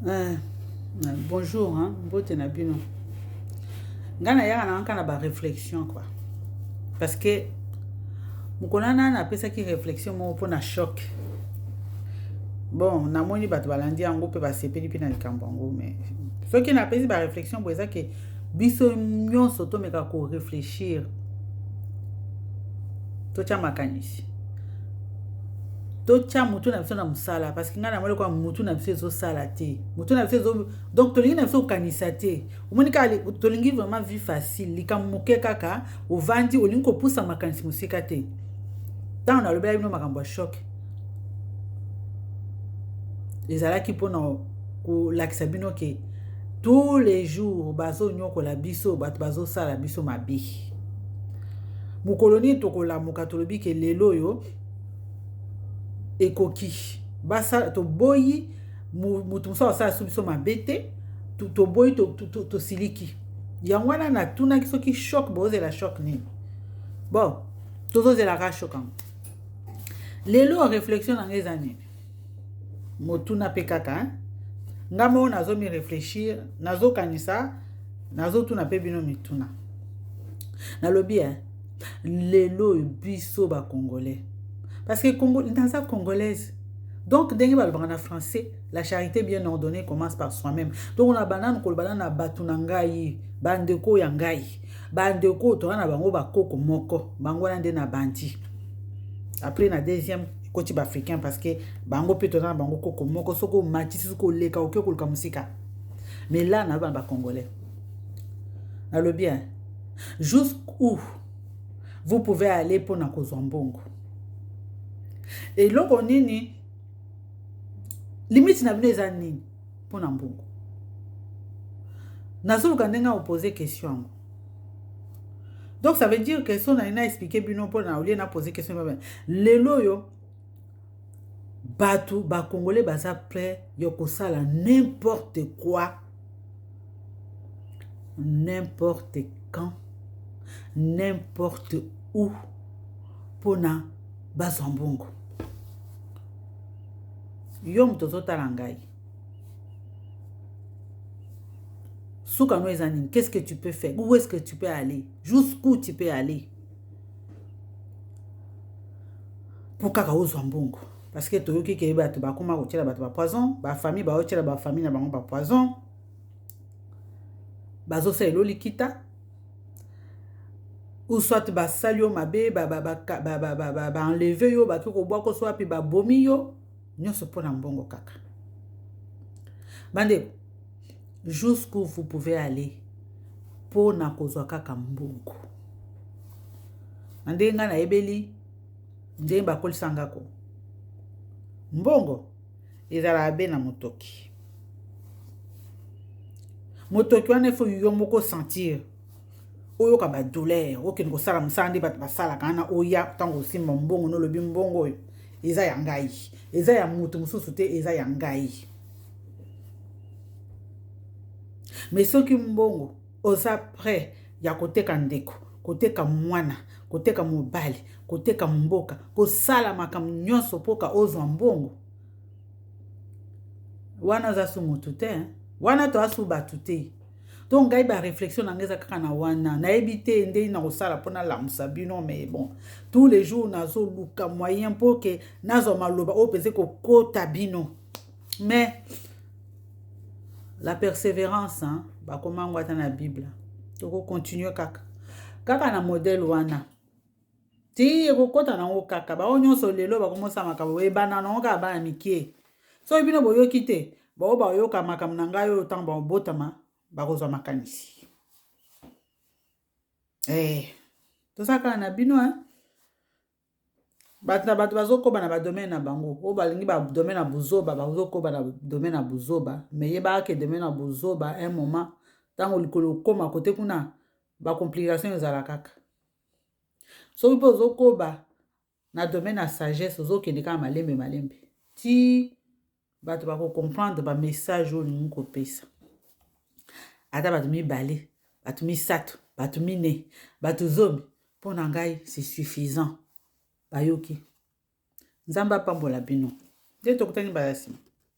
Eh, bonjour, hein, mbote na bino. Nga na yaka na na ba réflexion quoi. Parce que mokolo wana napesaki réflexion moko mpo na choc. Bon, namoni bato balandi yango mpe basepeli mpe na likambo yango, mais soki napesi ba réflexion boye eza ke biso nyonso tomeka ko réfléchir, totya makanisi, totya mutu na biso na mosala, parce que ngai namoni lokola mutu na biso ezosala te. Mutu na biso ezo, donc tolingi na biso kokanisa te. Omoni kaka tolingi vraiment vie facile, likambo moke kaka ovandi, olingi kopusa makanisi mosika te. Ntango nalobela bino makambo ya choc, ezalaki mpona kolakisa bino ke tous les jours bazonyokola biso, bato bazosala biso mabe. Mokolo nini tokolamuka tolobi ke lelo oyo ekoki, basala, toboyi moto mosusu asala so biso mabe te, toboyi, tosiliki. Yango wana natunaki soki choc, bozela choc nini? Bon, tozozelaka choc yango lelo. Réflexion na ngai eza nini? Motuna mpe kaka nga moko nazomi réfléchir, nazokanisa, nazotuna mpe bino mituna. Nalobi e lelo oyo biso bacongolais, parce que Congo, naza congolaise, donc ndenge balobaka na français, la charité bien ordonnée commence par soi-même. Donc na bananu koloba na bato na ngai, bandeko ya ngai, bandeko toza na bango bakoko moko, bango wana nde na bandi. Après, na deuxième ekoti baafricain, parce que bango mpe toza na bango koko moko. Soki omatisi, soki oleka, okoki koluka mosika, mais là na bana bacongolais, nalobi jusqu'où vous pouvez aller mpona kozwa mbongo? Eloko nini limite na bino eza nini mpona mbongo? Nazoluka ndenge opose question yango. Donc ça veut dire que so nalingi na expliquer bino mpona au lieu na pose question, lelo oyo bato bacongolais baza prêt ya kosala n'importe quoi, n'importe quand, n'importe où mpona bazwa mbongo. Yo moto ozotala ngai, suka no eza nini? Qu'est-ce que tu peux faire? Où est-ce que tu peux aller? Jusqu'où tu peux aller mpo kaka ozwa mbongo? Parce que toyoki ke bato bakóma kotiela bato bapoison, bafamille baotiela bafamille na bango bapoison, bazosala elo likita, ou soit basali yo mabe, baenlever yo, baki kobwaka so wapi, babomi yo, nyonso mpona mbongo kaka. Bandeko, jusqu'où vous pouvez aller mpona kozwa kaka mbongo? Na ndenge ngai nayebeli, ndenge bakolisangako, mbongo ezalaka be na motoki. Motoki wana efo yo moko sentir, oyoka badouleur, okende kosala mosala nde bato basalaka wana. Oya ntango osimba mbongo, nolobi: mbongo oyo eza ya ngai, eza ya moto mosusu te, eza ya ngai. Mais soki mbongo, oza prêt ya koteka ndeko, koteka mwana, koteka mobali, koteka mboka, kosala makambo nyonso mpoka ozwa mbongo wana, oza su motu te wana, toza su bato te. Donc ngai baréflexion na ngai eza kaka na wana. Nayebi te ndenge na kosala mpo nalamusa bino, mais bon, tous les jours nazoluka moyen mpo ke nazwa maloba oyo mpenza kokota bino. Mais la persévérance, hein, bakoma yango ata na Bible. Tokocontinue kaka kaka na modèle wana ti ekokɔta nango kaka. Bango nyonso lelo bakomosala makambo ebanda nango kaka bana mike. Soki bino boyoki te, bao bayoka makambo na ngai oyo, ntango babotama bakozwa makanisi. Toza kaka na bino, hein? Bato na bato bazokoba na badomaine na bango. Oyo balingi badomaine ya buzoba, bazokoba na domaine ya buzoba. Mais yebaka ke domaine ya buzoba, un moment, ntango likolo okóma kote kuna, bacomplication ezala kaka. Soki mpe ozokoba na domaine ya sagesse, ozokende kaka malembe malembe ti bato bakocomprendre bamessage oyo olingi kopesa. Ata bato mibale, bato misato, bato mine, bato 10, mpo na ngai c'est suffisant, bayoki. Nzambe apambola bino nde tokutani mbala nsima.